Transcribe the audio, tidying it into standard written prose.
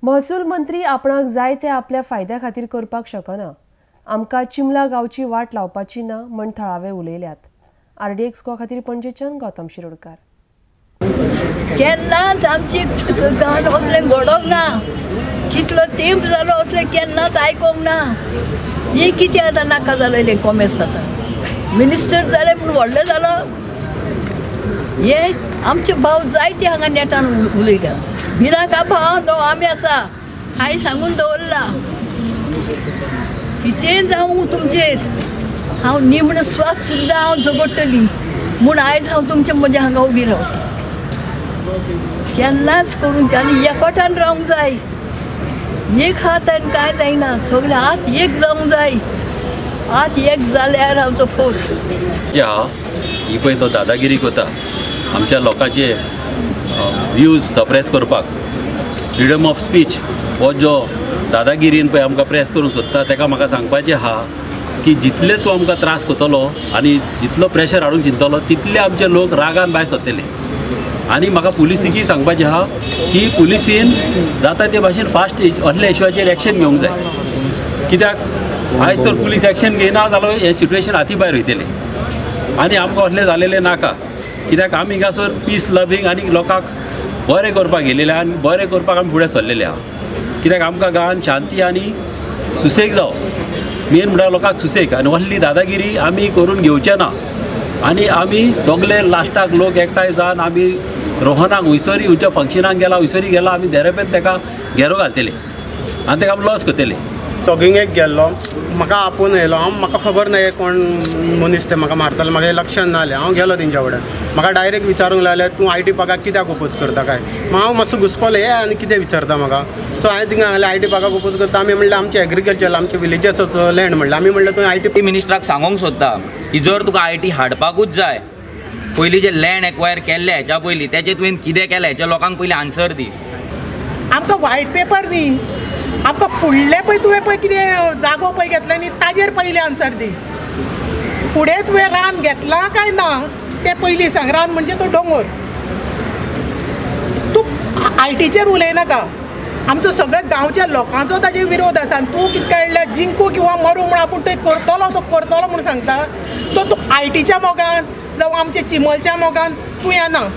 महसूल मंत्री आपणाक जाय ते आपल्या फायद्या खातीर करपाक शकना. आमकां चिंबला गांवची वाट लावपाची ना म्हण थळावे उलयल्यात. आरडीएक्स गोवा खातीर पणजेच्यान गौतम शिरोडकार. केन्नाच आमची गांवांत असलें घडोंक ना, कितलो तेंप जालो असलें केन्नाच आयकोंक ना. हें कितें आतां नाका जालें कोमेस जाता, मिनिस्टर जालें म्हूण व्हडलें जालो. हे आमचे भाव जायते हांगा नेटान उलयता. भिनाका भाव, तो आमी आसा, हांवें सांगून दवरला कितें जावं तुमचेर, हांव निमणो स्वास सुद्दां हांव झगडटली म्हूण आयज हांव तुमचे मदीं हांगा उबी रावता. केन्नाच करूंक आनी एकवटान रावंक जाय, एक हात आनी कांय जायना, सगळे हात एक जावंक जाय. हात एक जाल्यार आमचो फोर्स. हा ही पळय तो दादागिरी करता आमच्या लोकांचे व्यूज सप्रेस करपाक. फ्रिडम ऑफ स्पीच हो जो दादागिरीन पळय आमकां प्रेस करूंक सोदता, ताका म्हाका सांगपाचें आहा की जितले तूं आमकां त्रास करतलो आनी जितलो प्रेशर हाडूंक चिंततलो तितले आमचे लोक रागान भायर सरतले. आनी म्हाका पुलिसीकय सांगपाचें आहा की पुलिसीन जाता ते भाशेन फास्ट असल्या इश्यूचेर एक्शन घेवंक जाय. कित्याक आयज तर पुलीस एक्शन घेयना जाल्यार हें सिट्युएशन हाती भायर वयतलें आनी आमकां असलें जालेलें नाका. कित्याक आमी हांगासर पीस लवींग आनी लोकांक बरें करपाक गेलेले आनी बरें करपाक आमी फुडें सरलेले आहा. कित्याक आमकां गांवांत शांती आनी सुसेग जावो, मेन म्हणल्यार लोकांक सुसेग, आनी असली दादागिरी आमी करून घेवचे ना. आनी आमी सगळे लास्टाक लोक एकठांय जावन आमी रोहनाक हुंयसरी खंयच्या फंक्शनाक गेला हुंयसरी गेला आमी देरेपेन ताका घेरो घालतले आनी ताका आमी लॉस करतले. जॉगिंगेक गेल्लो, म्हाका आपोवन येयलो. हांव म्हाका खबर ना कोण मनीस ते म्हाका मारतले, म्हाका लक्षान ना जालें. हांव गेलो तेंच्या कडेन, म्हाका डायरेक्ट विचारूंक लागले तूं I T पार्काक कित्याक ओपोज करता काय. हांव मातसो घुसपलो, हे आनी कितें विचारता म्हाका. सो हांवें थिंगा सांगलें I T पार्काक ओपोज करता. आमी म्हणलें आमचें एग्रीकल्चर आमचें विलेजाचो लँड म्हणलें. आमी म्हणलें तूं I T मिनिस्टराक सांगूंक सोदता की जर तुका I T हाडपाकूच जाय, पयलीं जे लँड एक्वायर केल्ले हेच्या पयलीं तेचें तुवें कितें केलें हेच्या लोकांक पयलीं आन्सर दी. आमकां व्हायट पेपर न्ही, आमकां फुडलें पळय तुवें पळय कितें जागो पळय घेतला न्ही ताजेर पयलीं आन्सर दी. फुडें तुवें रान घेतलां काय ना तें पयलीं सांग. रान म्हणजे तो दोंगोर. तूं आयटीचेर उलयनाका. आमचो सगळ्या गांवच्या लोकांचो ताजेर विरोध आसा. आनी तूं कितें काडल्या जिंकू किंवा मरूं म्हूण आपूण तो करतलो, तो करतलो म्हूण सांगता. तो तूं आयटीच्या मोगान जावं आमच्या चिमलच्या मोगान तूं येना.